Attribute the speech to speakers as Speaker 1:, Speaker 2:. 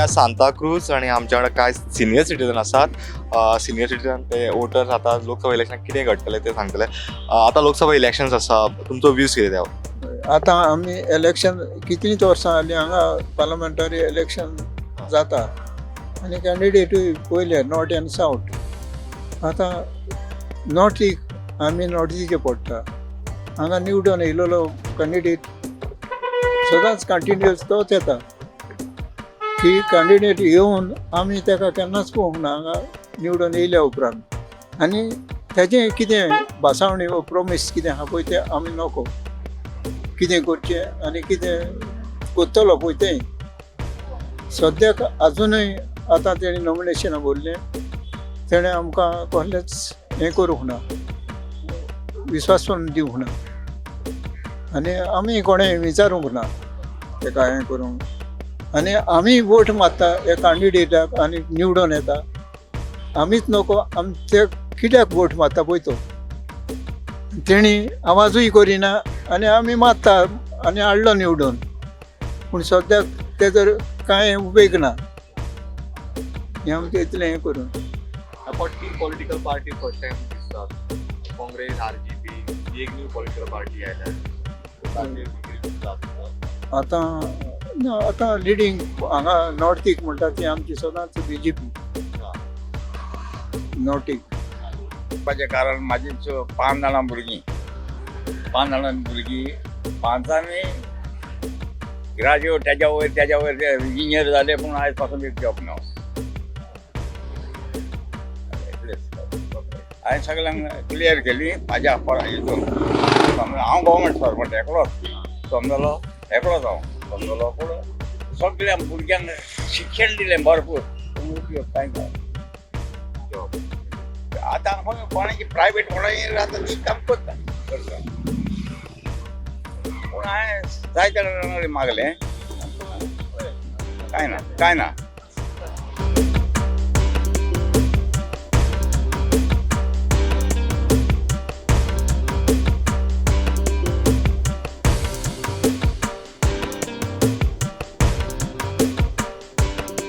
Speaker 1: सांताक्रूज आणि आमच्या वांगडा कांय सिनियर सिटीजन आसात. सिनियर सिटीजन ते वोटर्स. आतां लोकसभा इलेक्शनाक कितें घडटलें तें सांगतले. आतां लोकसभा इलेक्शन्स आसा, तुमचो व्यूज कितें त्या?
Speaker 2: आतां आमी इलेक्शन कितलींच वर्सां जालीं हांगा पार्लमेंटरी इलेक्शन जाता आनी कॅन्डिडेटूय पयले नॉर्थ आनी सावथ. आतां नॉर्थीक आमी नॉर्थीचे पडटा. हांगा निवडून येयलेलो कॅन्डिडेट सदांच कंटिन्युअस तोच येता की कॅन्डिडेट येवन आमी ताका केन्नाच पळोवंक ना हांगा निवडून येयल्या उपरांत. आनी तेजें कितें भासावणी वो प्रोमीस कितें आहा पळय तें आमी नको कितें करचें आनी कितें करतलो पळय तें. सद्याक आजुनूय आतां तेणी नॉमिनेशनां भरलें, तेणें आमकां कसलेंच हें करूंक ना, विश्वासन दिवंक ना आनी आमी कोणें विचारूंक ना तेका हें करूंक. आनी आमी वोट मारता ह्या कॅन्डिडेटाक आनी निवडून येता. आमीच नको आमी ते कित्याक वोट मारता पळय तो. तेणी आवाजूय करिना आनी आमी मारता आनी हाडलो निवडून, पूण सद्याक तेजो कांय उपेग ना. हें आमचें इतलें हें करून.
Speaker 1: 40 पॉलिटिकल पार्टी फर्स्ट टायम दिसतात. काँग्रेस, आरजीपी, ही एक न्यू पॉलिटिकल पार्टी आयल्या, ताचेर कितें दिसता तुमकां?
Speaker 2: आतां ना, आतां लिडींग हांगा नॉर्थीक म्हणटा ती आमची सदांच बीजेपी नॉर्थीक.
Speaker 3: म्हणपाचें कारण म्हाजी पांच जाणां भुरगीं, पांच जाणां भुरगीं, पांचांनी ग्राज्युएट, तेज्या वयर ते इंजिनियर जाले, पूण आयज पासून एक जॉब ना. इतलेंच. हांवें सगळ्यांक क्लियर केली म्हाज्या हितून. हांव गव्हर्मेंट सर्वंट एकलोच, समजलो, एकलोच हांव, समजलो. पूण सगळ्या भुरग्यांक शिक्षण दिलें भरपूर, पूण उपयोग कांय ना. आतां कोणाची प्रायवेट कोणाची आतां ती काम करता करता, पूण हांवें जायत्या जाणांनी मागलें, कांय ना, कांय ना.